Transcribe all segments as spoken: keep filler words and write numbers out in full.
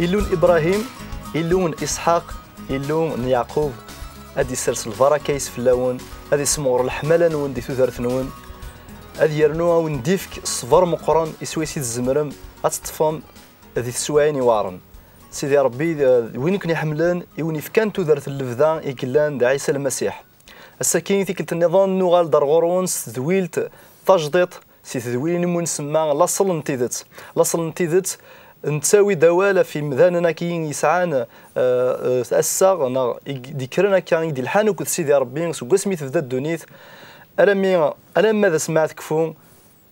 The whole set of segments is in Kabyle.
Illu n Ibrahim, Illu n Isḥaq, Illu n Yeɛqub, ad d-issers lbaraka-is fell-awen, ad issemɣer leḥmala-nwen di tudert-nwen, ad yernu ad wen-d-ifk ṣṣber meqqren i swayes i tzemrem ad teṭṭfem di teswiɛin iweɛren. Sidi Ṛebbi d win i ken-iḥemmlen, i wen-ifkan tudert n lebda i yellan d Ɛisa Lmasiḥ. Ass-agi, tikkelt nniḍen, nuɣal-d ar ɣur-wen s tedwilt tajdiṭ, si tedwilin iwumi nsemma laṣel n tidet. Laṣel n tidet, nettawi-d awal ɣef yimdanen-agi yesɛan, eh, eh, assaɣ, neɣ i d-ikkren akka, i d-ilḥan akked Sidi Ṛebbi seg wasmi tebda ddunit, alammi, alamma d asmi ara tekfu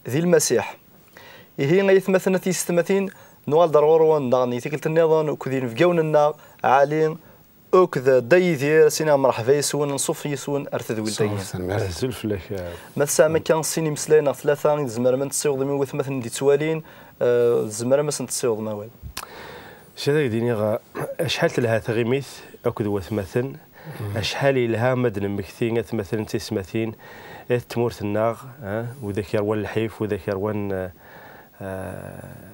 di Lmasiḥ. Ihi, ay atmaten, a tiyessetmatin, nuɣal-d ar ɣur-wen daɣen i tikkelt nniḍen akked yinebgawen-nneɣ, Ɛli akked Dda Yidir, ad s-iniɣ mreḥba yes-wen, anṣuf yes-wen ar tedwilt-agi. Tanemmirt. Azul fell-ak. Ma tesɛam akka sin imeslayen neɣ tlata i tzemrem ad n-tessiwḍem i watmaten i d-ittwalin, eh, tzemrem ad sen-tessiwḍem awal. Cad ad ak-d-iniɣ, acḥal telha tɣimit akked watmaten, acḥal yelha ma d-nemmekti atmaten d tismatin, at tmurt-nneɣ, eh, widak yerwan lḥif, widak yerwan, eh, eh,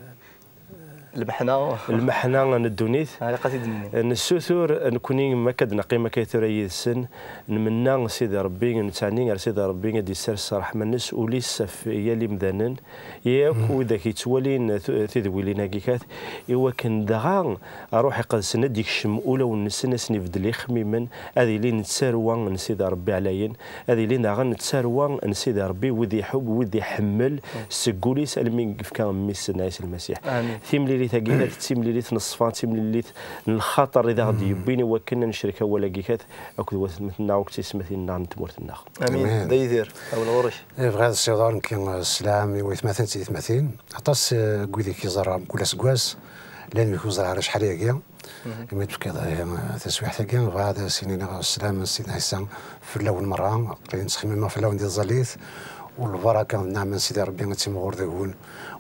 Lmeḥna. Lmeḥna n ddunit. Ilaq ad t-id-nini. Nessutur, nekkni, ma akka d-neqqim akka tura yid-sen, nmenna Sidi Ṛebbi, nettɛenni ar Sidi Ṛebbi ad d-issers ṛṛeḥma-nnes, ul-is ɣef yal imdanen, yakk widak yettwalin tu-, tidwilin-agi kat, i wakken dɣa Ṛṛuḥ Iqedsen ad d-ikcem ulawen-nsen, ad sen-ibeddel ixemmimen, ad ilin d tarwa n Sidi Ṛebbi ɛlayen, ad ilin daɣen d tarwa n Sidi Ṛebbi, wid iḥubb, wid iḥemmel, seg wul-is almi i yefka mmi-s Sidna Ɛisa Lmasiḥ. Amin. Timlilit-agi kat d timlilit n ṣṣfa, d timlilit n lxaṭer i d aɣ-d-yewwin i wakken ad necrek awal-agi kat akked watmaten-nneɣ akked tiyesmatin-nneɣ n tmurt-nneɣ. Amin. Amin. Dda Yidir, awal ɣur-k. Eh, bɣiɣ ad ssiwḍeɣ nekk, eh, sslam i waytmaten d tiyetmatin. Aṭas, eh, n wid i k-iẓerra mkul aseggas, llan wid ur ẓriɣ ara acḥal ayagi. Imi d-tefkiḍ, eh, taswiḥt-agi, bɣiɣ ad as-iniɣ sslam n Sidna Ɛisa fell-awen merra. Aql-i nettxemmim fell-awen di tẓallit, u lbaraka d nneɛma n Sidi Ṛebbi ad timɣur deg-wen,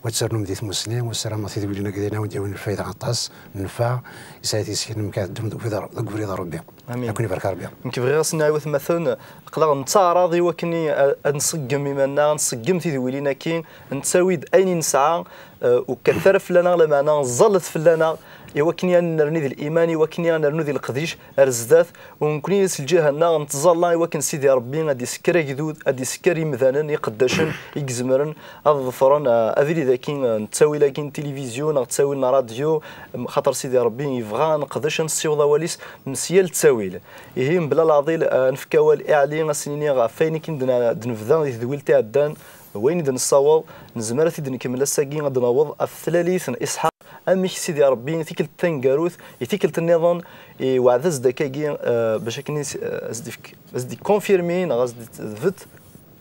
u ad ternum di tmusni, u ssarameɣ tidwilin-agi ad awen-d-yawin lfayda aṭas, nnfeɛ, yesɛa tiskin, mkad ddum deg ubrid, deg ubrid n Ṛebbi. Amin. Ad ken-ibarek Ṛebbi. Nekk bɣiɣ ad s-nini i watmaten, aql-aɣ nettaɛraḍ i wakken i, a, ad nṣeggem iman-nneɣ, ad nṣeggem tidwilin-agi, nettawi-d ayen i nesɛa, eh, ur kkatet ara fell-aneɣ, lameɛna ẓẓallet fell-aneɣ, i wakken ad nerni di liman, i wakken ad nernu di leqdic ar zdat, u nekkni s lǧiha-nneɣ nettẓalla i wakken Sidi Ṛebbi ad d-isekker agdud, ad d-isekker imdanen iqeddacen i izemren ad ḍefren, eh, abrid-agi, eh, n ttawil-agi n tilivizyu neɣ ttawil n ṛadyu, em, xaṭer Sidi Ṛebbi yebɣa ad neqdec, ad nessiweḍ awal-is s yal ttawil. Ihi, mebla leɛḍil, eh, ad nefk awal i Ɛli, ad s-nini ɣef wayen akken d-, d-nebda di tedwilt iɛeddan, wayen i d-nessaweḍ, nezmer ad t-id-nkemmel ass-agi, ad d-naweḍ ɣef tlalit n Isḥaq, amek Sidi Ṛebbi, tikkelt taneggarut, i tikkelt nniḍen, iweɛd-as-d akkagi, eh, bac akken i s-, eh, as-d-ifk, as-d-ikonfirmi neɣ as-d-ithbet,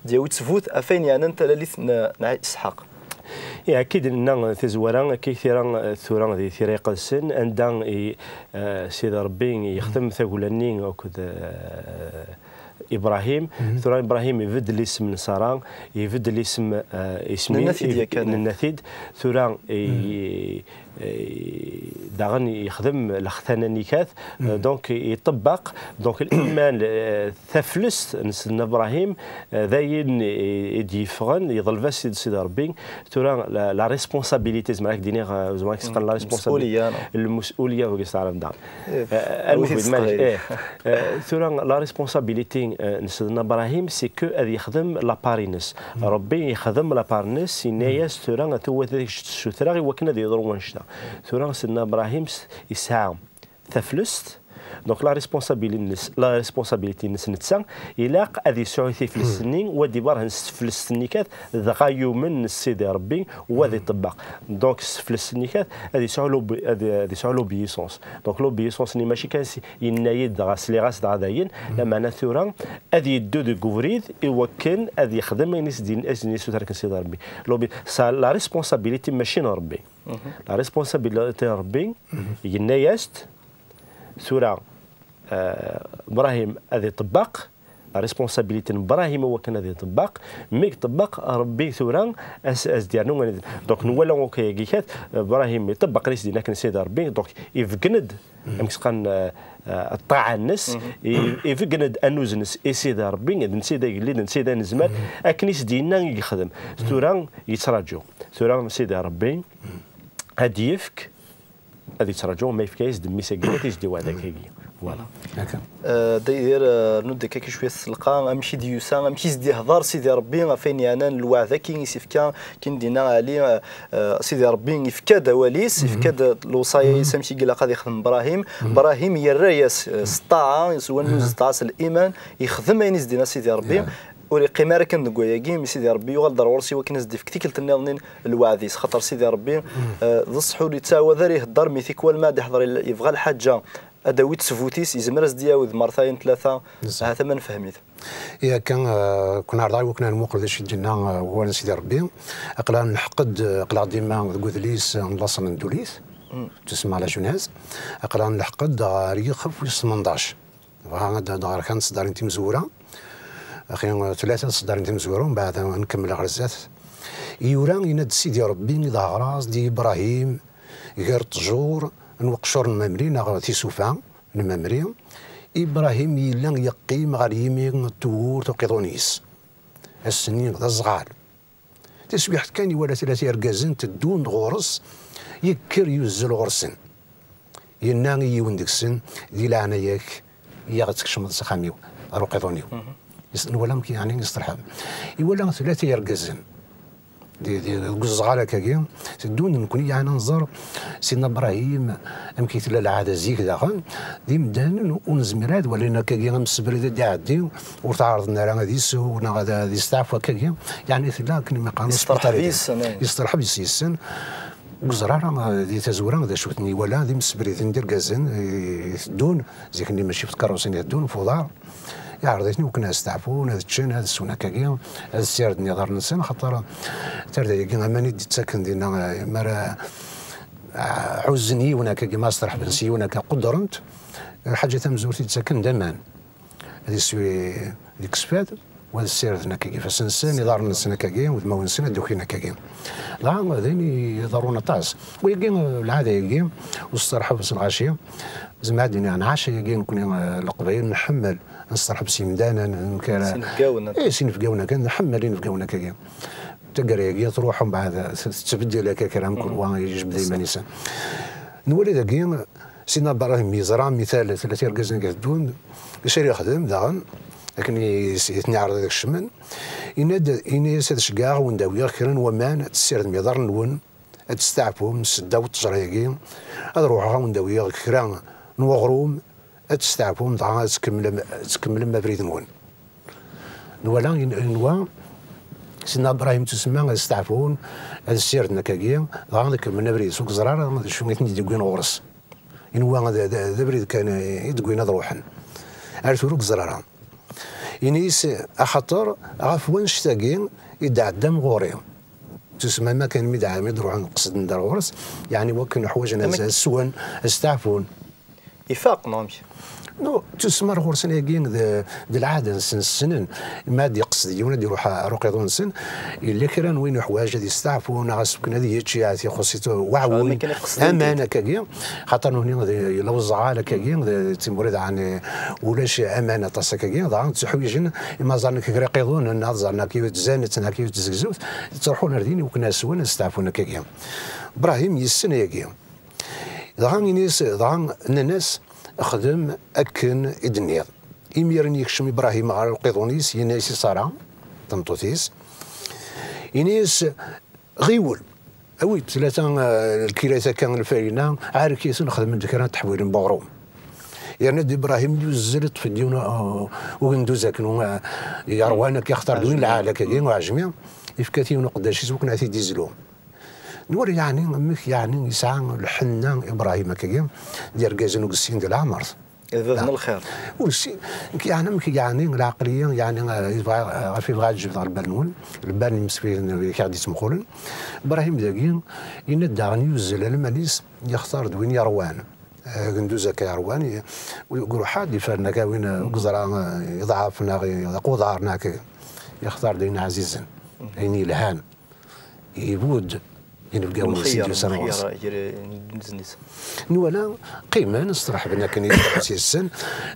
d-yawi ttbut ɣef wayen yeɛnan talalit n, n Isḥaq. Ihi, akka i d-nenna tazwara, akka i tira, tura di Tira Iqedsen, anda i, eh, Sidi Ṛebbi yexdem tagella-nni akked, eh, Ibrahim. Tura Ibrahim ibeddel isem n Ṣara, ibeddel isem, eh, isem-, Nenna-t-id i-, yakan. Nenna-t-id. Tura i, eh, daɣen yexdem lextana-nni kat, eh, donc iṭebbaq, donc liman, eh, taflest n Sidna Ibrahim, eh, d ayen i, i d-yeffɣen, yeḍleb-as-id Sidi Ṛebbi. Tura la, la responsabilité, zemreɣ ad k-d-iniɣ, eh, zemreɣ ad k-sqen la responsabilité. Lmus'uliyya. Lmus'uliyya, bɣiɣ s tɛarabt daɣen. Eh, eh, eh, tura la responsabilité, eh, n Sidna Ibrahim, c'est que ad yexdem la part-ines. Ṛebbi yexdem la part-ines, yenna-yas tura, tura ad k-d-ssutreɣ i wakken ad yeḍru wannect-a. Tura Sidna Ibrahim s-, yesɛa taflest, donc la responsabilité-ines, la responsabilité-ines netta, ilaq ad yesɛu tiflest-nni, u ad iberhen s teflest-nni kat, dɣa yumen s Sidi Ṛebbi, u ad iṭebbeq. Donc s teflest-nni kat, ad yesɛu l'ob-, ad, ad yesɛu l'obéissance. Donc l'obéissance-nni mačči kan s-, yenna-yi-d dɣa sliɣ-as dɣa dayen, lameɛna tura ad yeddu deg ubrid i wakken ad yexdem ayen i s-d-, i s-d-yessuter akken Sidi Ṛebbi. L'obé-, sa, la responsabilité mačči n Ṛebbi. La responsabilité n Ṛebbi, yenna-yas-d, tura, eh, Ibrahim ad iṭebbeq, la responsabilité n Ibrahim i wakken ad iṭebbeq, mi iṭebbeq Ṛebbi tura as-, as-d-yernu. Donc nwala akk ayagi kat, Ibrahim iṭebbeq i s-d-yenna akken Sidi Ṛebbi, donc ibeggen-d, amek s-qqaren, eh, eh, ṭṭaɛa-nnes, i-, ibeggen-d annuz-nnes i Sidi Ṛebbi, d netta i d agellid, d netta i d anezmar, akken i s-d-yenna i yexdem. Tura yettraǧu. Tura Sidi Ṛebbi ad d-yefk ad yettraǧu ma yefka-yas-d mmi-s-agi, ad t-yejdi wɛad-agi. Voilà. Dayir, rnu-d akka cwiya s tselqa, amek i d-yusa, amek i s-d-ihḍer Sidi Ṛebbi ɣef wayen yeɛnan lweɛd-agi i s-ifka, akken d-yenna Ɛli, Sidi Ṛebbi ifka-d awal-is, ifka-d lewṣaya-is amek i ilaq ad ixdem Brahim. Brahim yerra-yas s ṭṭaɛa, s wannuz n ṭṭaɛa, s liman, ixdem ayen i s-d-yenna Sidi Ṛebbi. Ur iqqim ara kan deg wayagi, mi Sidi Ṛebbi yuɣal-d ar ɣur-s i wakken ad s-d-ifk tikkelt nniḍen n lweɛd-is, xaṭer Sidi Ṛebbi d ṣṣeḥ ur yettɛawad ara ihedder, mi tikwal ma ad iḥḍer yebɣa lḥaǧa ad d-awi ttbut-is, yezmer ad s-d-yawi d mertayen tlata, ahat ama nefhem-it. I akka, kun ɛerḍeɣ i wakken ad nmuqel d acu i d-yenna wawal n Sidi Ṛebbi, aql-aɣ nleḥq-d, aql-aɣ dima deg udlis n laṣel n ddunit, tusemma la Genèse, aql-aɣ nleḥq-d ɣer yixef wis tmenṭac. Bɣa ad d-ɣer kan tseddarin timezwura, axi tlata tseddarin timezwura, mbeɛd ad nkemmel ɣer zdat. Yura, yenna-d Sidi Ṛebbi i d-aɣraẓ di Ibṛahim, gar ṭṭjur n weqcur n Mamri neɣ tisufa n Mamri, Ibṛahim yella yeqqim ɣer yimi n tewwurt uqiḍun-is. Ass-nni d aẓɣal. Taswiḥt kan iwala tlata irgazen teddun-d ɣur-s, yekker yuzzel ɣur-sen. Yenna i yiwen deg-sen, di leɛnaya-k, iyyaɣ ad tkecmeḍ s axxam-iw, ɣer uqiḍun-iw. Nwala amek yeɛni isterḥeb. Iwala tlata irgazen. Deg uẓɣal akkagi, teddun-d, nekni yeɛni nẓer Sidna Brahim, amek i tella lɛada zik daɣen, d imdanen ur nezmir ara ad walin akkagi amsebrid ad d-iɛeddi, ur t-ɛerḍen ara ad isew neɣ ad isteɛfu akkagi, yeɛni tella akken mi qqaren, yesterḥeb yes-sen. Ur yeẓri ara di tazwara d acu ten-iwala, d imsebriden d irgazen i teddun, zik-nni mačči f tkeṛṛusin i teddun, f uḍar. Iɛreḍ-iten i wakken ad steɛfun, ad ččen, ad swen akkagi, ad ssirden iḍarren-nsen, axaṭer tarda-agi aman i d-ittaken dinna, mi ara ɛuzzen yiwen akkagi, ma steṛḥben s yiwen akka, qudren-t, lḥaǧa tamezwarut i d-ittaken d aman. Ad iswi deg sfad, u ad ssirden akkagi ifassen-nsen, iḍarren-nsen akkagi, udmawen-nsen ad d-ukin akkagi. Dɣa d ayen iḍerrun aṭas. Wayagi, lɛada-agi, usteṛḥeb s lɣaci, zemreɣ ad d-iniɣ nɛac ayagi nekni, Leqbayel, nḥemmel ad nesteṛḥeb s yimdanen, amek ara, s inebgawen, eh, s inebgawen akka, nḥemmel inebgawen akkagi. Taggara-agi truḥ, mbeɛd tettbeddil akka kra, mkul wa yejbed iman-is. Nwala dagi, Sidna Brahim yeẓra mital tlata irgazen i iteddun, d acu ara yexdem daɣen, akken i s-, i ten-iɛreḍ ad kecmen, yenna-d, yenna-yas ad ceggɛeɣ wen-d-awiɣ kra n waman, ad tessirdem iḍarren-nwen, ad testeɛfum seddaw ṭṭejra-agi, ad ruḥeɣ ad wen-d-awiɣ kra n weɣrum, ad testeɛfum, dɣa ad tkemmlem, ad tkemmlem abrid-nwen. Nwala, yenwa Sidna Brahim d tusemma ad steɛfun, ad ssirden akkagi, dɣa ad kemmlen abrid-is. Ur yeẓri ara d acu i ten-id-yewwin ɣur-s. Yenwa d, d, d abrid kan i d-wwin ad ruḥen. Ar tura ur yeẓri ara. Ini-as, axaṭer ɣef wannect-agi i d-tɛeddam ɣur-i. Tusemma kan mi d-, mi d-ruḥen qesden-d ar ɣur-s, yeɛni wakken ḥwajen ad, ad swen, ad steɛfun. Ifaq, neɣ amek? No, tusemma ar ɣur-sen ayagi d, d lɛada-nsen, ssnen. Ma ad d-iqsed yiwen, ad d-iruḥ ar uqiḍun-nsen, yella kra n win uḥwaǧ ad yesteɛfu, neɣ asefken ad yečč, yeɛti, ixuṣ-it waɛwun, aman akkagi, xaṭer nutni d, yella uẓɣal akkagi, d, d timura daɣen, eh, ulac aman aṭas akkagi, daɣen ttuḥwijen, ima ẓren kra iqiḍunen, ad ẓren akka yiwet tzanet, neɣ akka yiwet tzegzewt, ttruḥun ar din i wakken ad swen, ad steɛfun akkagi. Brahim yessen ayagi. Dɣa ini-as, dɣa nnan-as, xdem akken i d-tenniḍ. Imiren yekcem Ibrahim ɣer uqiḍun-is, yenna-as i Ṣara, tameṭṭut-is, ini-as, ɣiwel, awi-d tlata, eh, lkilat akka n lfarina, ɛerk-iten, xedmen-d kra n teḥwilin n uɣrum. Yerna-d Ibrahim yuzzel, iṭṭef-d yiwen, eh, ugenduz akken, eh, yerwan akka, ixtar-d win lɛali akkagi, uɛejmi, ifka-t yiwen uqeddac-is, wakken ad t-id-izlu. Nwala yeɛni amek yeɛni yesɛa lḥenna Ibrahim akkagi, d irgazen ur yessin di leɛmer. D bab n lxir. Ur yessin, yeɛni amek yeɛni lɛeqliya, yeɛni, eh, yebɣa, eh, ɣef yebɣa ad jebdeɣ lbal-nwen, lbal n yimsefriden i ak-aɣ-d-yettmuqulen. Ibrahim dagi, yenna-d daɣen yuzzel alman-is, yextar-d win yerwan. Eh, agenduz akka yerwan, i-, ur iruḥ ad d-ifren akka win, eh, ur yeẓra, eh, iḍɛef neɣ i-, d aquḍar neɣ akka. Yextar-d ayen ɛzizen, ayen yelhan. Ibudd inebgawen-is i d-yusan ɣur-s. Nwala, qqimen, steṛḥben akken i d-yuɣal yes-sen.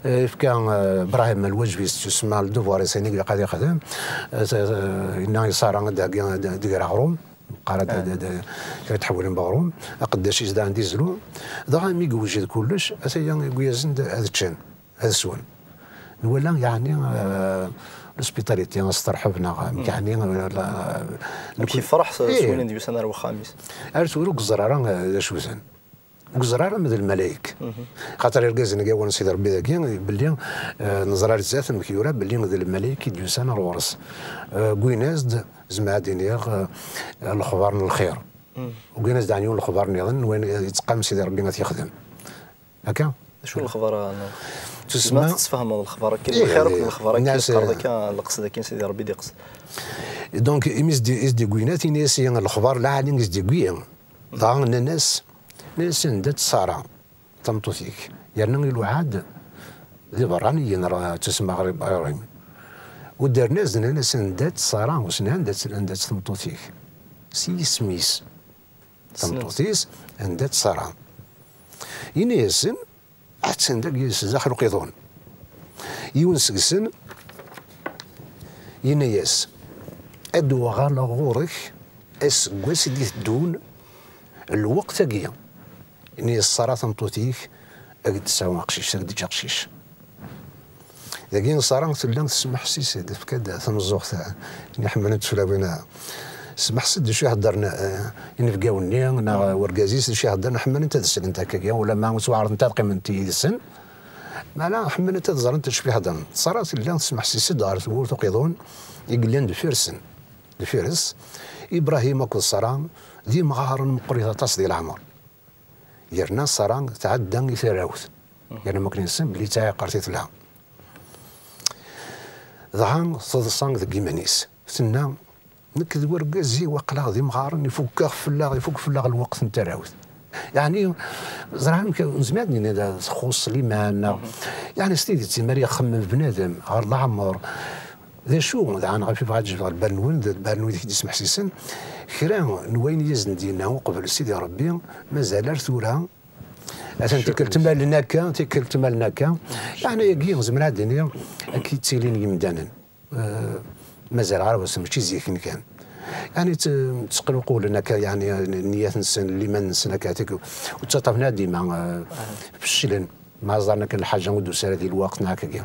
Eh, ifka, eh, Ibrahim lwajeb-is, tusemma, le devoir-is, ayen i ilaq ad ixdem. Eh, yenna i Ṣara ad d-heggi, ad d-, ad d-ger aɣrum. Meqqar ad, ad, ad, kra tḥewwlen beɣrum, aqeddac-is daɣen d izlu. Dɣa mi yewjed kullec, ata-ya yewwi-yasen-d ad ččen, ad swen. Nwala, yeɛni, eh, l'hospitalité, asterḥeb, neɣ amek, yeɛni, eh, la, amek yefreḥ s, s win i d-yusan ar wexxam-is. Ar tura ur yeẓri ara, eh, d acu-ten. Ur yeẓri ara ma d lmalayek. Xaṭer irgazen-agi, awal n Sidi Ṛebbi dagi, belli, eh, neẓra ar zdat amek yura, belli d lmalayek i d-yusan ar ɣur-s. Eh, wwin-as-d, zemreɣ ad iniɣ, eh, lexbar n lxir. Wwin-as-d ɛni lexbar nniḍen, n wayen yettqam Sidi Ṛebbi ad t-yexdem. Akka? D acu n lexbar, a Nuṛ? Tzemreḍ ad tesfehmeḍ lexbar akka, ih, lxir akked lexbar akka, nnas, teqqareḍ akka, leqsed akin Sidi Ṛebbi d-iqsed. Donc, imi i s-d-, i s-d-iwwin, a t-ini-as i lexbar lɛali i s-d-iwwi. Dɣa nnan-as, nnan-as anda-tt Ṣara, tameṭṭut-ik? Yerna iluɛa-d d iberraniyen, ra-, ttusemma ɣer iberraniyen. Ur d-rran-as, nnan-as anda-tt Ṣara, ur s-nnan anda-tt, anda-tt tmeṭṭut-ik. S yisem-is. Tameṭṭut-is, anda-tt Ṣara? Yenna-yasen, attan dagi sdaxel uqiḍun. Yiwen seg-sen yenna-yas, ad d-uɣaleɣ ɣur-k aseggas i d-iteddun lweqt-agi. Yenna-yas, Ṣara tameṭṭut-ik ad d-tesɛu aqcic, ad d-teǧǧ aqcic. Dagi Ṣara tella tesmeḥsis-d, tefka-d tameẓẓuɣt, akken i ḥemmlent tulawin, tesmeḥs-d d acu i heddren, eh, inebgawen-nni neɣ urgaz-is, d acu i heddren, ḥemmlent ad slent akkagi, ulamma ttwaɛerḍent ad qqiment yid-sen, meɛna ḥemmlent ad ẓrent d acu i heddren. Ṣara tella tesmeḥsis-d ɣer tewwurt uqiḍun i yellan deffir-sen, deffir-s. Ibrahim akked Ṣara d imɣaren meqqrit aṭas di leɛmer. Yerna Ṣara tɛedda i tarrawt. Yerna makken nessen belli d taɛiqert i tella. Dɣa teḍsa deg yiman-is. Tenna, nekk d wergaz-iw aql-aɣ d imɣaren, ifukkeɣ fell-aɣ, ifuk fell-aɣ lweqt n tarrawt. Yeɛni, ẓriɣ amek, nezmer ad nini da txuṣṣ liman, neɣ, yeɛni, s tidet, imer ixemmem bnadem ɣer leɛmer, d acu, daɣen, ɣef i bɣiɣ ad jebdeɣ lbal-nwen, d lbal-nwen i k-d-ismeḥsisen, kra n wayen i as-d-yenna uqbel Sidi Ṛebbi, mazal ar tura, atan tikkelt malen akka, tikkelt malen akka, yeɛni, ayagi, zemreɣ ad d-iniɣ, akka i ttilin yimdanen. Eh, mazal ɣer wass, mačči ziken kan. Yeɛni, tt-, ttqelqulen akka, yeɛni, nniyat-nsen, liman-nsen akka, tik-, ur ttaṭṭafen ara dima, eh, feclen. Ma ẓran akken lḥaǧa ur d-tusi ara di lweqt neɣ akkagi.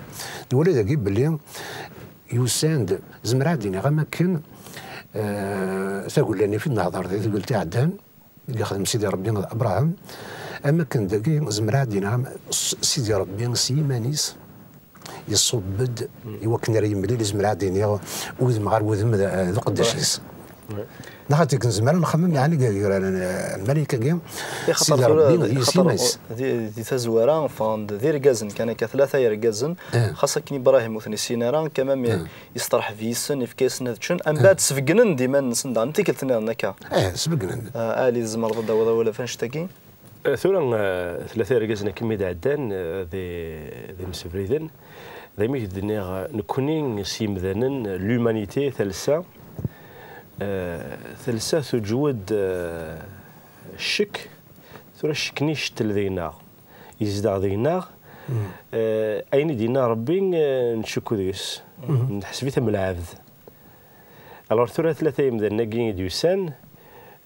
Nwala dagi belli yusan-d, zemreɣ ad d-iniɣ am akken, eh, tagella-nni i d-nehder di teggelt iɛeddan, i yexdem Sidi Ṛebbi d Abṛaham, am akken dagi zemreɣ ad d-iniɣ am S-, Sidi Ṛebbi s yiman-is iṣubb-d i wakken ara yemlil, zemreɣ ad d-iniɣ, udem ɣer wudem d, d uqeddac-is. Neɣ ad nezmer ad nxemmem, yeɛni, deg yegran n lmalayek-agi, Sidi Ṛebbi d yis yiman-is. Di, di tazwara, ffɣen-d d irgazen kan akka, tlata irgazen, xas akken Ibrahim ur ten-issin ara, quand même, yesterḥeb yis-sen, yefka-yasen ad ččen, mbeɛd sbeggnen-d iman-nsen daɣen, tikkelt nniḍen akka. Eh, sbeggnen-d. Ah, Ali, tzemreḍ ad d-tawiḍ awal ɣef annect-agi? Eh, tura, eh, tlata irgazen akken mi d-ɛeddan, eh, d, d imsebriden. D ayen i k-d-nniɣ, eh, nekkni s yimdanen, l'humanité, talsa, eh, talsa tuǧwed, eh, ccek. Tura ccek-nni icettel deg-neɣ, yezdeɣ deg-neɣ. Eh, ayen i d-yenna Ṛebbi, eh, ncukku deg-s. Neḥseb-it am lɛebd. Alors, tura tlata yimdanen-agi i d-yusan,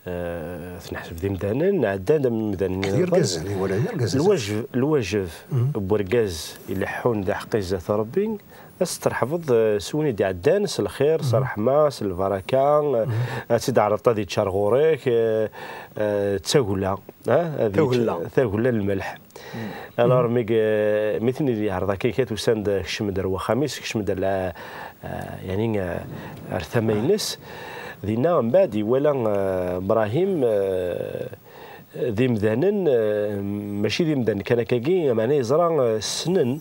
eh, tneḥseb d imdanen, ɛeddan-d am yimdanen nniḍen. D irgazen, iwala d irgazen. Lwajeb, lwajeb n wergaz ileḥḥun d aḥeqqi zdat Ṛebbi, ad s-terḥbeḍ, eh, s win i d-iɛeddan, s lxir, s ṛṛeḥma, s lbaraka, eh, ad tt-id-ɛreḍ ad yečč ar ɣur-k, eh, eh, d tagella, eh, ad yečč, tagella, tagella n lmelḥ. Alors, mi, mi ten-id-yeɛreḍ akka, kat usan-d, kecmen-d ar wexxam-is, kecmen-d ar la, eh, yeɛni, eh, ar tama-ines. Dinna, mbeɛd, iwala, eh, Brahim, eh, d imdanen, eh, mačči d imdanen kan akkagi, meɛna yeẓra, eh, ssnen.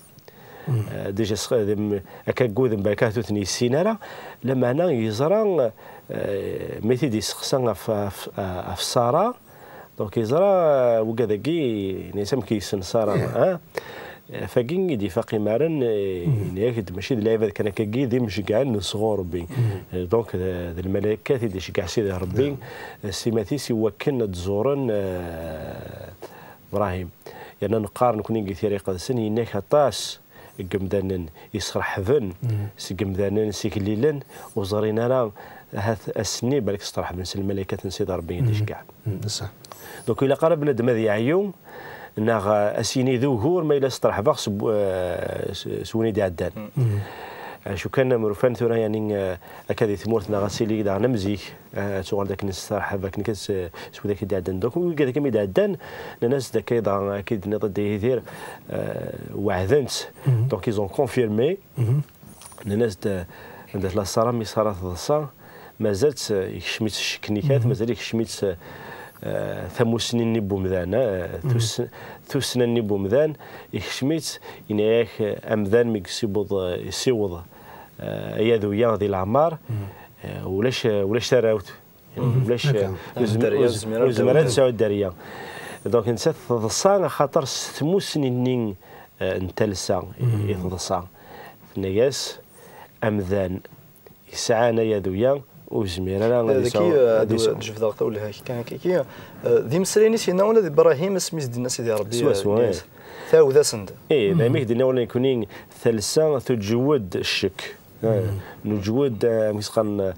Eh, déjà, s-, d im-, akka n wudem, balak ahat ur ten-yessin ara, lameɛna yeẓra, eh, mi t-id-yesteqsa ɣef, ɣef, ɣef Ṣara, Donc, yeẓra, eh, wigad-agi, yenna-yas amek yessen Ṣara, ah? Ɣef wagi i d-ifaq imaren, eh, yenna-yak-d, mačči d lɛibad kan akkagi, d imceggɛen n sɣur Ṛebbi. Eh, donc, d, d lmalayek i d-iceggeɛ Sidi Ṛebbi, eh, s timat-is i wakken ad d-ẓuren, eh, Ibrahim. Yerna neqqar nekkni deg Tira Iqedsen, yenna-k aṭas n yemdanen yesreḥben, seg yemdanen, seg igellilen, ur ẓrin ara Ahat ass-nni balak steṛḥben s lmalaykat n Sidi Ṛebbi i d-iceggeɛ. Donc ilaq ara bnadem ad yeɛyu, neɣ, eh, ad s-yini d ugur ma yella steṛḥbeɣ s, eh, s, s win i d-iɛeddan. Acu kan, am rufan tura, yani, eh, akka di tmurt neɣ ad tili daɣen am zik, eh, ad tuɣal d akken nesteṛḥeb akken kan s, s widak i d-iɛeddan. Donc wigad akka mi d-ɛeddan, nnan-as-d akka i d, akka i d-tenniḍ a Dda Yidir, eh, weɛden-tt. Donc ils ont confirmé. Nnan-as-d, eh, anda tella Ṣara, mi Ṣara teḍsa, mazal-tt, eh, ikcem-itt ccek-nni kan, mazal ikcem-itt, eh, tamussni-nni n wemdan, eh, tuss-, tussna-nni n wemdan, ikcem-itt, yenna-yak, eh, amdan mi yessiweḍ, eh, yessiweḍ, eh, ayaduya di leɛmer, eh, ulac, ulac tarawt. Ulac, ur zem-, ur zem-, ur zemmren ad sɛun dderya. Donc nettat teḍsa axaṭer s tmussni-nni, eh, n talsa i teḍsa. Tenna-yas, amdan yesɛan ayaduya ur yezmir ara ad yesɛu, ad yesɛu. Ad jebdeɣ tawlha-k kan akka. Eh, d imeslayen i s-yenna ula d Ibrahim asmi s-d-yenna Sidi Ṛebbi, eh, swaswa, eh. Tɛawed-asen-d. Eh, d amek d-yenna ula nekni, talsa tuǧewwed ccek. Eh, nuǧewwed, eh, amek s-qqaren,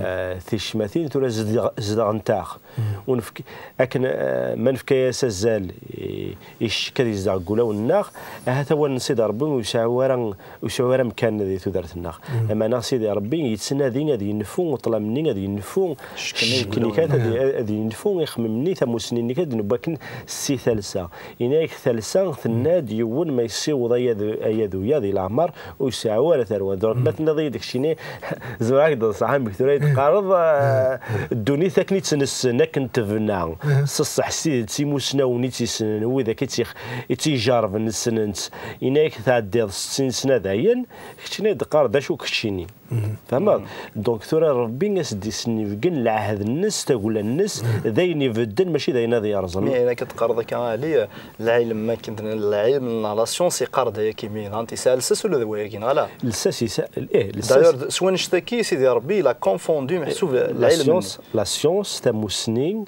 eh, ticmatin tura zedɣ-, zedɣent-aɣ. Ur nefk-, akken, eh, ma nefka-yas azal i, i ccek ad yezdeɣ deg wulawen-nneɣ, ahat awal n Sidi Ṛebbi ur yesɛi ara, ur yesɛi ara amkan di tudert-nneɣ. Lameɛna Sidi Ṛebbi yettnadi ad yenfu ṭṭlam-nni, ad yenfu ccek-nni kan, ad, ad yenfu ixemmimen-nni, tamussni-nni kan, ad newwi akken si talsa. Yenna-yak talsa tenna-d yiwen ma yessiweḍ ayadu-, ayaduya di leɛmer, ur yesɛi ara tarwa. Donc ma tenniḍ-iyi-d keččini, zemreɣ ad k-d-ḍseɣ amek tura i d-teqqareḍ, eh, ddunit akken i tt-nessen, akken tebna. S ṣṣeḥ s tidet, imusnawen i tt-yessnen, widak i tt-ix-, i tt-ijerrben ssnen-tt. Yenna-yak tɛeddiḍ settin sna dayen, keččini i d-teqqareḍ d acu keččini. Tfehmeḍ? Donc tura Ṛebbi a s-d-isnibgen lɛehd-nnes, tagla-nnes, d ayen ibedden, mačči d ayen ad yerẓem. Mi ayen akka teqqareḍ akka, a Ɛli, lɛilm, akken d-nenna, lɛilm neɣ la science, iqqar-d ayagi mi nɣant yesɛa lsas ula d wayagi, neɣ ala? Lsas yesɛa, eh, lsas. D'ailleurs, s wanect-agi, Sidi Ṛebbi, il a confondu meḥsub la lɛilm. Science, la science, tamussni,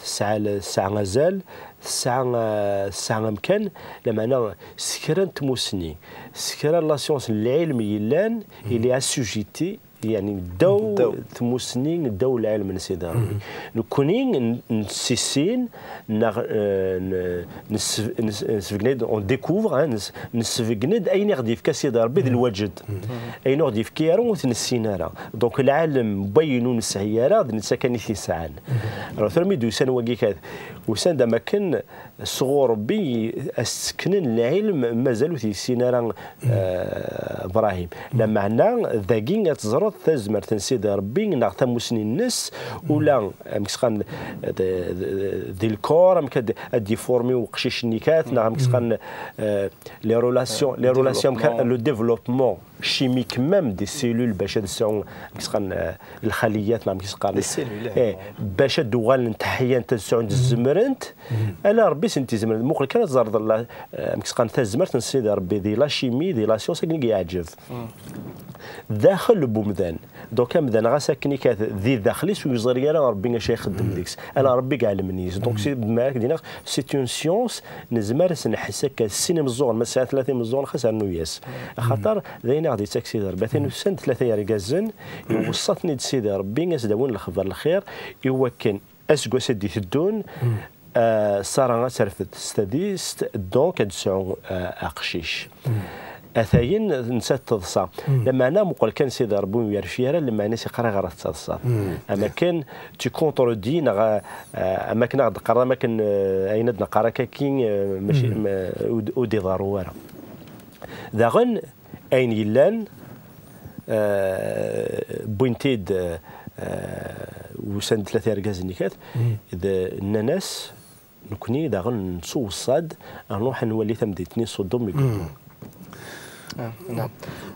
tesɛa, tesɛa azal, tesɛa, eh, tesɛa amkan, lameɛna s kra n tmussni, s kra n la science n lɛilm yellan, il est assujetti, yeɛni ddaw tmussni, ddaw lɛilm n Sidi Ṛebbi. Nekkni n-, nessissin, neɣ, eh, n-, ness-, ness-, nessebgen-d, on découvre, hein, ness-, nessebgen-d ayen i ɣ-d-yefka Sidi Ṛebbi d lwaǧed. Ayen ur ɣ-d-yefki ara ur t-nessin ara. Donc lɛalem n wayen ur nesɛi ara d netta kan i t-yesɛan. Alors tura mi d-usan wagi kan, usan-d am akken sɣur Ṛebbi a s-ttekknen lɛilm mazal ur t-yessin ara, eh, Ibrahim. Lameɛna dagi ad teẓreḍ tazmert n Sidi Ṛebbi neɣ tamussni-nnes, ula amek s-qqaren d, d, d, di lkor, amek ad, ad d-iformi uqcic-nni kat, neɣ amek s-qqaren, eh, les relations, les relations, le développement chimique même des cellules bac ad sɛun, amek s-qqaren, eh, lxaliyat, neɣ amek s-qqaren. Les cellules, eh, bac ad d-uɣalent ḥyant, ad sɛunt, zemrent, ala Ṛebbi sent-izemren. Muqel kan ad teẓreḍ la, eh, amek s-qqaren, tazmert n Sidi Ṛebbi di la chimie, di la science, akken i yeɛǧeb. Daxel n umdan. Donc amdan ɣas akken i kat di daxel-is ur yeẓri ara Ṛebbi acu ixeddem deg-s. Ala Ṛebbi i iɛelmen yis. Donc c'est, ma ak d-iniɣ, c'est une science, nezmer ad s-nḥess akka, sin imeẓẓuɣen, ma tesɛa tlata imeẓẓuɣen, xas rnu-yas. Axaṭer d ayen i ɣ-d-yettak Sidi Ṛebbi. Atan usan-d tlata yergazen, iweṣṣa-ten-id Sidi Ṛebbi, a s-d-awin lexbar lxir, i wakken aseggas i d-iteddun, eh, Ṣara ad terfed s tadist, donc ad d-tesɛu, eh, aqcic. Atayen nettat teḍsa. Lameɛna muqel kan Sidi Ṛebbi ur yerfi ara, lameɛna-s iqra ɣer ad teḍsa. Am akken tu contredis neɣ, eh, am akken ad d-teqqareḍ, am akken, eh, ayen ad d-neqqar akka-kin, eh, mačči, ma, ur d-, ur d-iḍerru ara. Daɣen, ayen yellan, eh, wwin-t-id, eh, usan-d tlata yergazen-nni kat, d, nnan-as, nekni daɣen nettuweṣṣa-d ad nruḥ ad nwali tamdint-nni Ṣudum i yellan. Ah, naam.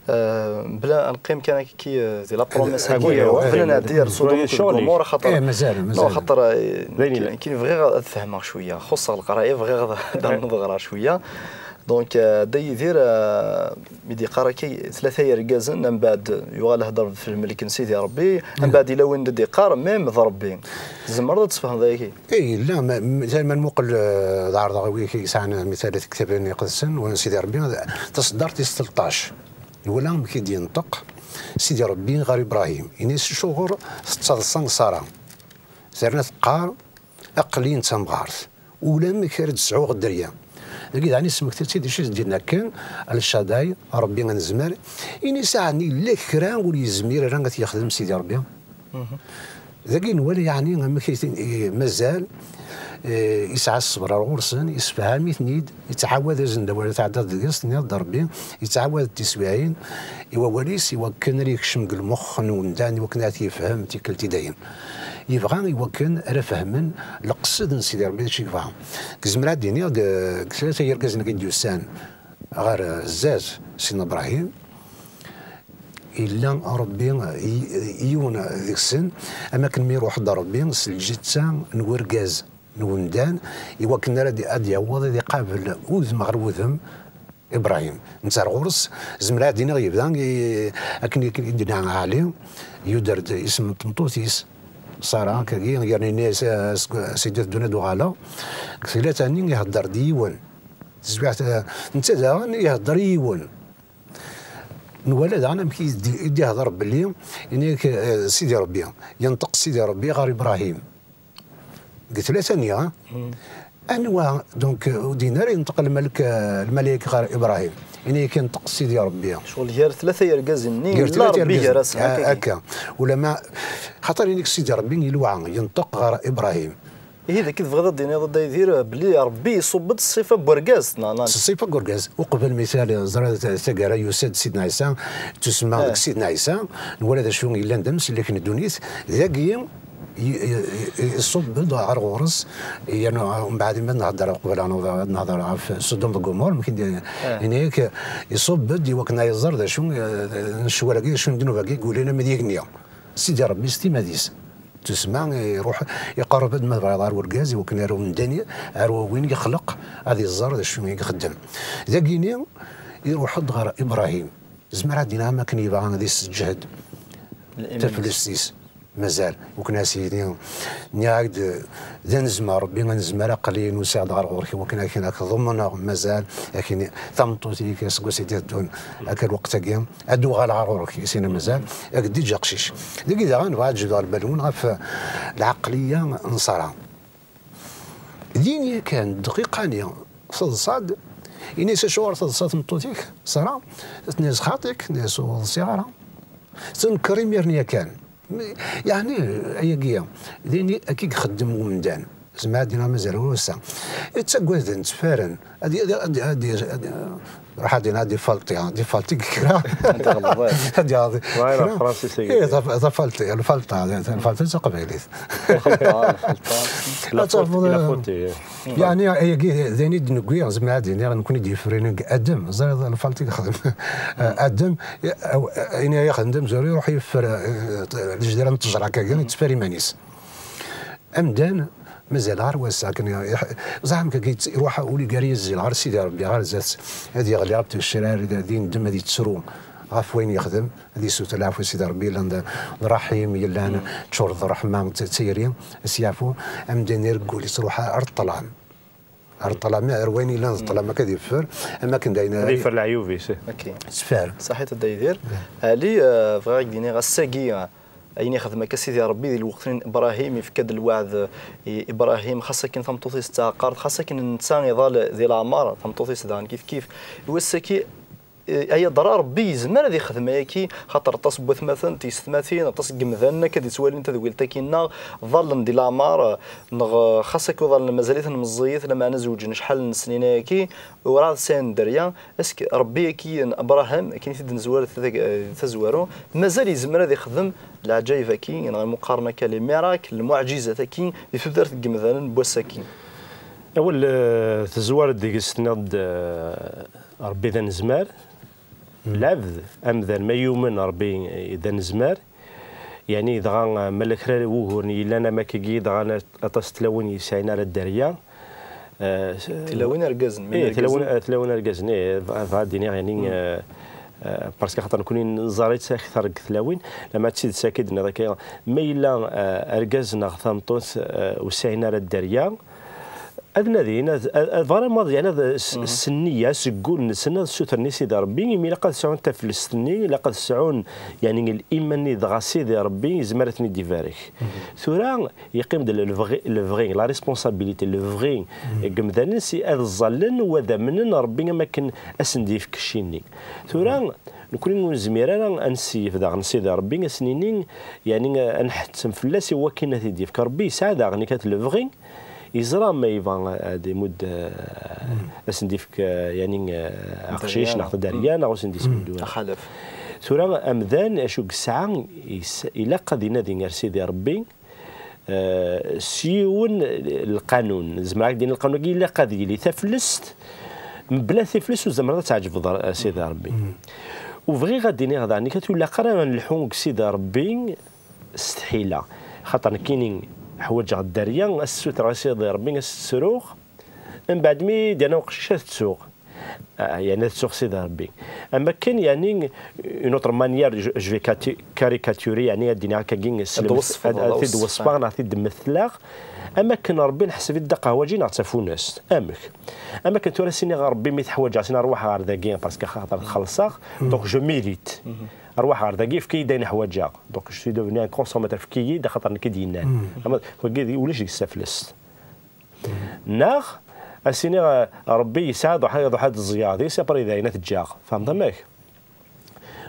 Eh, bla ad neqqim kan akka, eh, di la promesse-agi, qbel ad nɛeddi ar Ṣudum akked Gumura, xaṭer, eh, mazal, mazal. Xaṭer, eh, nekni bɣiɣ ad fehmeɣ cwiya, xuṣṣeɣ leqraya, bɣiɣ ad, ad neḍra cwiya. Donc, euh, Dda Yidir, euh, mi d-yeqqar akka, tlata yergazen, mbeɛd yuɣal hder f lmelk n Sidi Ṛebbi, mbeɛd yella win d-yeqqar, même d Ṛebbi. Tzemreḍ ad tesfehmeḍ ayagi? Eh, yella, ma, ma, ma nmuqel, euh, ad ɛerḍeɣ wid yesɛan, mital, tiktabin iqedsen, wen Sidi Ṛebbi, taṣeddart tis tleṭṭac. Nwala amek i d-yenṭeq Sidi Ṛebbi ɣer Ibṛahim, ini-as: "Acuɣer tettaḍsa Ṣara?" Terna teqqar: "Aql-i n tamɣart, ulamek ara d-sɛuɣ dderya." Dagi daɣen ismekta-tt-id acu i s-d-yenna akken El Shaddai, Ṛebbi anezmar, ini-as: "Ɛni yella kra ur yezmir ara ad t-yexdem Sidi Ṛebbi?" Dagi nwala yeɛni amek i ten-, i, mazal, eh, yesɛa ṣṣber ar ɣur-sen, yessefham-iten-id, yettɛawad-asen-d awal, tɛeddaḍ deg-s, tenniḍ-d Ṛebbi, yettɛawad-d tiswiɛin i wawal-is, i wakken ara yekcem deg lmux n wemdan, i wakken ara t-yefhem tikkelt i dayem. Yebɣa i wakken ara fehmen leqsed n Sidi Ṛebbi d acu i yebɣa. Gezmer ad d-iniɣ deg, deg tlata yergazen i d-yusan ɣer, eh, zdat Sidna Ibrahim, yella Ṛebbi i, i yiwen deg-sen, am akken mi iruḥ-d Ṛebbi s lǧetta n urgaz n wemdan, i wakken ara d-, ad d-yaweḍ ad iqabel udem ɣer wudem Ibrahim. Netta ar ɣur-s, zemreɣ ad d-iniɣ yebda i, akken i, i d-yenna Ɛli, yuder-d isem n tmeṭṭut-is, Ṣara, akkagi, yerna yenna-yas, "A, seg, sidi teddun ad uɣaleɣ." Deg tlata-nni ihedder-d yiwen. Tezwiɛt, eh, netta daɣen ihedder i yiwen. Nwala daɣen amek i d-, i d-ihder belli, ini-ak, eh, Sidi Ṛebbi, yenṭeq Sidi Ṛebbi ɣer Ibrahim. Deg tlata-nni, ha? Anwa, donc, ur d-yenni ara yenṭeq lmalek, eh, lmalayek ɣer Ibrahim? Ini-ak yenṭeq Sidi Ṛebbi. Ccɣel gar tlata yergazen-nni, gar yella tlata Ṛebbi yergazen. Gar-asen, ah, akkagi. Akka. Ulama, xaṭer ini-ak Sidi Ṛebbi iluɛa, yenṭeq ɣer Ibrahim. Ihi d akken tebɣiḍ ad d-tiniḍ, a Dda Yidir, belli Ṛebbi iṣubb-d ṣṣifa n wergaz, neɣ, neɣ? Ṣṣifa n wergaz. Uqbel mital, ẓriɣ t-, taggara yusa-d Sidna Ɛisa, tusemma deg Sidna Ɛisa, nwala d acu yellan d amsellek n ddunit, dagi i, i, i, iṣubb-d ɣer ɣur-s, yerna mbeɛd mi ad nehder uqbel ad nehder, ad nehder ɣef Sudum d Gumur, mkin di, ini-ak, iṣubb-d i wakken ad iẓer d acu, eh, n ccwal-agi, d acu n ddnub-agi, yulin am d igenni. Sidi Ṛebbi s timmad-is. Tusemma, iruḥ, iqerreb-d ma tebɣiḍ ɣer urgaz, i wakken ar umdan, ar win yexleq, ad iẓer d acu i ixeddem. Dagini, iruḥ-d ɣer Ibrahim. Zemreɣ ad d-iniɣ am akken yebɣa ad isseǧhed taflest-is. Mazal, ukken as yini, nniɣ-ak-d, d anezmar, Ṛebbi anezmar, aql-i nusa-d ɣer ɣur-k, i wakken akken ad k-ḍemneɣ, mazal, akken tameṭṭut-ik, aseggas i d-iteddun, akka lweqt-agi, ad d-uɣaleɣ ɣer ɣur-k, i sin mazal, ad k-d-ǧǧeɣ aqcic. Dagi daɣen, bɣiɣ ad ǧebdeɣ lbal-nwen ɣef lɛeqliya n Ṣara. Din yakan, dqiqa-nni, teḍsa-d, ini-as: "Acuɣer teḍsa tmeṭṭut-ik, Ṣara?" Tenna-as: "Xaṭi-k", tenna-as: "Ur ḍsiɣ ara." Tenker imiren yakan. Yeɛni, ayagi, din akka i ixeddem umdan. Zemreɣ ad d-iniɣ mazal ur ass-a. Ttaggaden, ttfaren. Ad, ad, ad, ad, ad, ruḥ ad d-iniɣ ad ifalṭi, ad ifalṭi deg kra. Ad iɣelḍ, eh. Ad iɣelḍ. Wayeḍ kra. Francis, eh, taf-, tafalṭi, lfalṭa, lfalṭa d taqbaylit. Lfalṭa, lfalṭa. La faute, la faute, eh. Yeɛni, ayagi, d ayen i d-newwi, zemreɣ ad d-iniɣ, nekkni d-yeffren deg Adem. Ẓriɣ lfalṭi yexdem. Adem, aw-, ayen ay ixdem d amezwaru, iruḥ yeffer, eh, lejdira n ttejra akkagi, yetteffer iman-is. Amdan, mazal ɣer wass-a, akken i-, ẓer amek akka yett-, iruḥ ul gar yizzi, ɣer Sidi Ṛebbi, ɣer zdat, ad yeɣli ɣef tgecrar, ad yendem, ad yettru ɣef wayen yexdem, ad yessuter leɛfu i Sidi Ṛebbi, yellan d, d Ṛaḥim, yellan ččur d ṛṛeḥma, d, d tayri, ad s-yeɛfu. Amdan ireggel, yettruḥ ar ṭṭlam. Ar ṭṭlam, ar wayen yellan d ṭṭlam akka ad yeffer, am akken d ayen ad yeffer leɛyub-is. Teffer. Saḥit a Dda Yidir. Ɛli, eh, bɣiɣ ad k-d-iniɣ ass-agi, eh, ayen ixdem akka Sidi Ṛebbi di lweqt n Ibrahim, yefka-d lweɛd i Ibrahim, xas akken tameṭṭut-is d taɛeqqart, xas akken netta iḍal di leɛmer, tameṭṭut-is daɣen kif kif. I wass-agi, eh, ay aḍra Ṛebbi yezmer ad ixdem ayaki, xaṭer aṭas n watmaten, tiyessetmatin, aṭas n yemdanen akka d-ittwalin tadwilt-agi-nneɣ, ḍallen di leɛmer, neɣ, eh, xas akka uḍalen mazal-iten meẓẓiyit, lameɛna zewǧen acḥal n snin ayaki, urɛad sɛin dderya. Est-ce que Ṛebbi-agi n Abraham, akken i t-id-nezwar tag-, eh, tazwara, mazal yezmer ad ixdem leɛǧayeb-agi, neɣ imuqqaren akka les miracles, lmuɛǧizat-agi, di tudert n yemdanen n wass-agi? Awal, eh, tezwar-d deg-s, tenniḍ-d, eh, Ṛebbi d anezmar, lɛebd, amdan, ma yumen Ṛebbi d anezmar, yeɛni dɣa, eh, ma la kra n wuguren yellan am akkagi, dɣa aṭas n tlawin yesɛin ara dderya, eh, s-, tlawin argazen, eh, tlawin, eh, tlawin argazen, eh, bɣ-, bɣiɣ ad d-iniɣ, yeɛni, eh, eh, parce que xaṭer nekkni neẓra-tt akteṛ deg tlawin, lama d tidet akka i d-tenniḍ akka, ma yella, eh, argaz neɣ tameṭṭut, eh, ur sɛin ara dderya, Ad nadin, ad, ad, ad vraiment, yani, ad s-, s nniya, seg wul-nsen, ad ssutren i Sidi Ṛebbi, imi ilaq ad sɛun taflest-nni, ilaq ad sɛun, yani, liman-nni, dɣa Sidi Ṛebbi yezmer ad ten-id-ibarek. Tura, yeqqim-d lebɣi, lebɣi, la responsabilité, lebɣi n yemdanen si ad ẓẓallen u ad amnen Ṛebbi am akken ad sen-d-yefk cci-nni. Tura, nekkni ur nezmir ara ad nseyyef daɣen Sidi Ṛebbi, ad s-nini, yani, ad nḥettem fell-as i wakken ad t-id-yefk. Ṛebbi yesɛa daɣen ikat lebɣi, yeẓra ma yebɣa ad imudd, eh, ad sen-d-yefk, eh, yani, eh, aqcic neɣ taderya neɣ ur sen-d-yesmudu ara. Axalaf. Tura, amdan, acu yesɛa, yes-, ilaq ad inadi ar Sidi Ṛebbi, eh, s yiwen lqanun. Zemreɣ ad d-iniɣ lqanun-agi ilaq ad yili taflest, mebla tiflest ur tzemreḍ ad tɛeǧbeḍ ar-, ar Sidi Ṛebbi. U bɣiɣ ad d-iniɣ daɣen, ilaq ara ad nleḥḥu deg Sidi Ṛebbi s tḥila. Xaṭer nekkini ḥwaǧeɣ dderya, ad s-ssutreɣ i Sidi Ṛebbi, ad s-ttruɣ. Mbeɛd mi d-yerna uqcic ad t-ttuɣ. Ah, yani ad ttuɣ Sidi Ṛebbi. Am akken, yani, une autre manière, je, je vais cati-, caricaturer, yani ad d-iniɣ akkagi, ad, ad t-id-weṣfeɣ neɣ ad t-id-metleɣ. Am akken Ṛebbi neḥseb-it d aqehwaǧi neɣ d tafunast. Amek? Am akken tura s-iniɣ Ṛebbi mi t-ḥwaǧeɣ, s-iniɣ ṛwaḥ ɣer dagi, parce que xaṭer xellṣeɣ, donc je mérite. Ṛwaḥ ɣer dagi, efk-iyi-d ayen ḥwaǧeɣ. Donc je suis devenu un consommateur, efk-iyi-d axaṭer nekk i d-yennan. Ama wagi ulac deg-s taflest. Neɣ, ad s-iniɣ, eh, Ṛebbi yesɛa ḍuḥa, ḍuḥa d ẓẓyaḍ-is, après dayen ad t-ǧǧeɣ. Tfehmeḍ amek?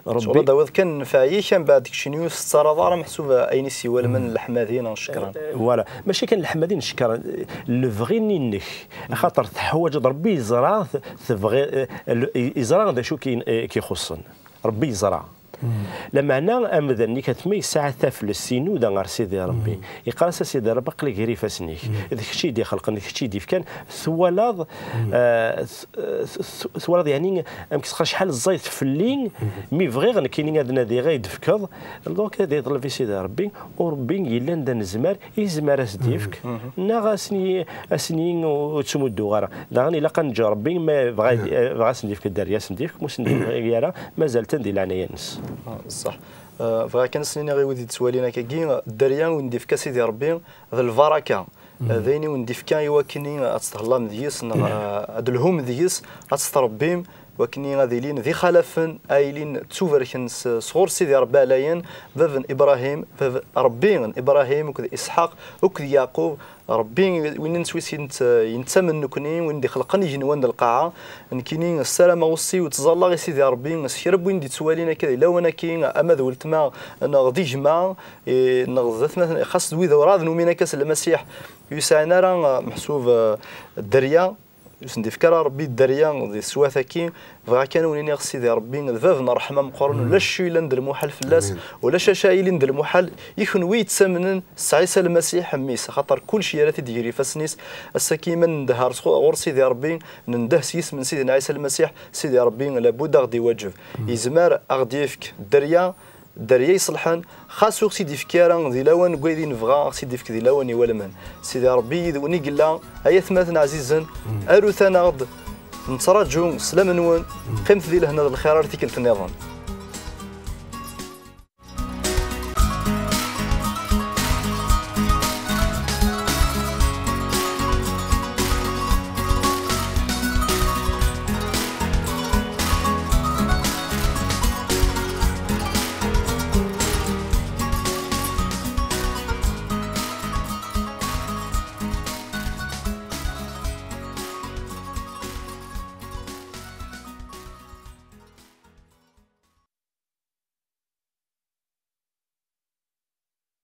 Ṛebbi ad d-tawiḍ kan nnfeɛ-ik, mbeɛd keččini ur tettaraḍ ara meḥsub ayen i s-iwalmen leḥmadi neɣ ccekran. Eh, voilà. Mačči kan leḥmadi neɣ ccekran, eh, lebɣi-nni-inek. Axaṭer teḥwaǧeḍ, Ṛebbi yeẓra, t-, tebɣi, eh, l-, yeẓra d acu k-, eh, k-ixuṣṣen. Ṛebbi yeẓra. Lameɛna amdan-nni kat ma yesɛa taflest, inuda ɣer Sidi Ṛebbi. Yeqqar-as a Sidi Ṛebbi, aql-i gar ifassen-ik. D kečč i d-ixelqen, d kečč i d-ifkan. Twalaḍ, eh, t-, t-, t-, twalaḍ, yani, amek txer acḥal ẓẓayet fell-i, mi bɣiɣ nekkini ad nadiɣ ad yi-d-tefkeḍ. Donc, ad iḍleb i Sidi Ṛebbi, u Ṛebbi yellan d anezmar, yezmer ad s-d-yefk, neɣ ad sen-yi-, ad sen-yi-, ur ttmudduɣ ara. Daɣen ilaq ad neǧǧ Ṛebbi, ma bɣa, bɣa ad sen-d-yefk dderya, ad sen-d-yefk, ma ur sen-d-yefk ara, mazal-ten di leɛnaya-nnes. Ah, ṣṣeḥ. Ah, bɣiɣ kan ad s-iniɣ i wid yettwalin akkagi, dderya win d-yefka Sidi Ṛebbi, d lbaraka. D ayen i wen-d-ifka i wakken ad thellam deg-s, neɣ, ah, ad telhum deg-s, ad tettrebbim, wakken ad ilin d ixalafen, ad ilin ttubarken s-, sɣur Sidi Ṛebbi ɛlayen, bab n Ibṛahim, bab Ṛebbi n Ibṛahim, akked Isḥaq, akked Yeɛqub, Ṛebbi win nettwis yent-, yettamen nekkni, win d-ixelqen igenwan d lqaɛa, nekkini ssarameɣ ussi u ttẓallaɣ i Sidi Ṛebbi, s kra n win d-ittwalin akka di lawan-agi, ama d weltma, neɣ d gma, eh, neɣ d atmaten, xas d wid ur ɛad numin akka s Lmasiḥ, ur yesɛin ara, eh, meḥsub, eh, dderya, ur sen-d-ifka ara Ṛebbi dderya di teswiɛt-agi. Bɣiɣ kan ad wen-iniɣ Sidi Ṛebbi d bab n ṛṛeḥma meqqren, ulac acu yellan d lmuḥal fell-as, ulac acu yellan d lmuḥal i kenwi yettamnen s Ɛisa Lmasiḥ, mmi-s, axaṭer kullec yerra-t-id gar ifassen-is. Ass-agi ma nendeh ar sɣu-, ɣur Sidi Ṛebbi, nendeh s yisem n Sidna Ɛisa Lmasiḥ, Sidi Ṛebbi labud a ɣ-d-iwaǧeb. Yezmer a ɣ-d-yefk dderya, dderya iṣelḥen, xas ur ɣ-tt-id-ifki ara di lawan n wayen i nebɣa, a ɣ-tt-id-ifk di lawan iwalmen. Sidi Ṛebbi yid-wen i yella, ay atmaten ɛzizen, arut-aneɣ-d, nettraǧu sslam-nwen, qqimet di lehna d lxir ar tikkelt nniḍen.